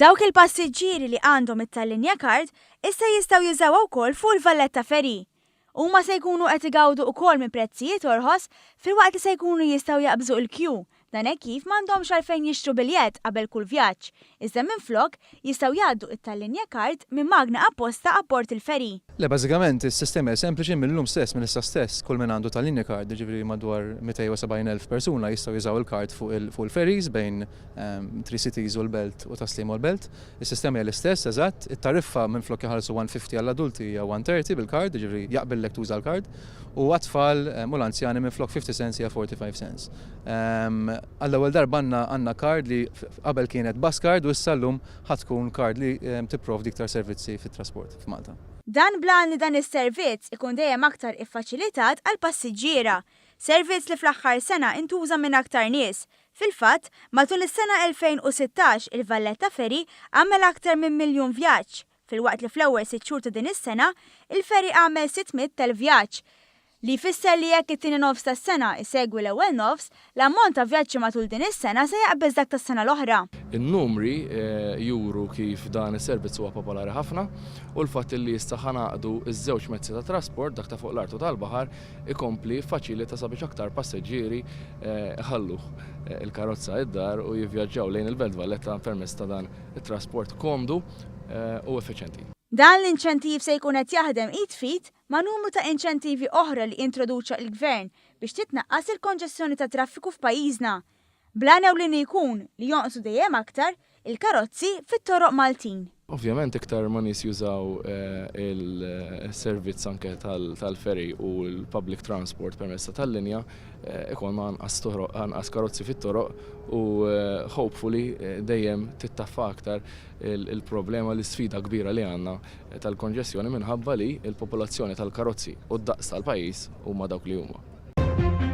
Dawk il-passiġġieri li għandhom it-Tallinja Card issa jistgħu jużawha wkoll fuq il-Valletta Ferry. Huma se jkunu qed igawdu wkoll minn prezzijiet orħos filwaqt li se jkunu jistgħu jaqbżu l-kju, dan hekk kif m'għandhomx għalfejn jixtru biljett qabel kull vjaġġ, iżda minflok jistgħu jgħaddu it-Tallinja Card minn magna apposta abbord il-ferry. Le, bażikament is-sistema hija sempliċi, mil-lum stess, minn issa stess, kull min għandu Tallinja Card, jiġifieri madwar 270,000 persuna jistgħu jużaw il-card fuq il-ferries bejn Three Cities u l-Belt u Tas-Sliema u l-Belt. Is-sistema hija l-istess, eżatt. It-tariffa minflok iħallsu 150 għall-adulti hija 130 bil-card, jiġifieri jaqbillek tuża l-card. U għat-tfal u l-anzjani minflok 50 cents hija 45 cents. Għall-ewwel darba għandna għandna card li qabel kienet bus card u issa llum ħa tkun card li tipprovdi iktar servizzi fit-trasport f'Malta. Dan bl-għan li dan is-servizz ikun dejjem aktar iffaċilitat għall-passiġġiera. Servizz li fl-aħħar sena intuża minn aktar nies, Fil-fatt, matul is-sena 2016 il-Valletta Ferry għamel aktar minn miljun vjaġġ, filwaqt li fl-ewwel sitt xhur ta' din is-sena, il-ferry għamel 600,000 vjaġġ. Li jfisser li jekk it-tieni nofs tas-sena isegwi l-ewwel nofs, l-ammont ta' vjaġġi matul din is-sena se jaqbeż dak tas-sena l-oħra. In-numri juru kif dan is-servizz huwa popolari ħafna u l-fatt li issa ħa ngħaqqdu ż-żewġ mezzi ta' trasport, dak ta' fuq l-art u tal-baħar, ikompli jiffaċilita sabiex aktar passeġġieri iħallu l-karozza id-dar u jivvjaġġaw lejn il-Belt Valletta permezz ta' dan it-trasport komdu u effiċjenti. Dan l-inċentiv se jkun qed jaħdem id f'id ma' numru ta' inċentivi oħra li introduċa l-Gvern biex titnaqqas il-konġestjoni tat-traffiku f'pajjiżna. Bl-għan ewlieni jkun li jonqsu dejjem aktar il-karozzi fit-toroq Maltin. Ovvjament iktar ma nies jużaw il-servizz anke tal-ferry u l-public transport permezz ta' tal-linja, ikollna anqas toroq, anqas karozzi fit-toroq u hopefully dejjem tittaffa aktar il-problema, l-isfida kbira li għandna tal-konġestjoni minħabba li l-popolazzjoni tal-karozzi u d-daqs tal-pajjiż huma dawk li huma.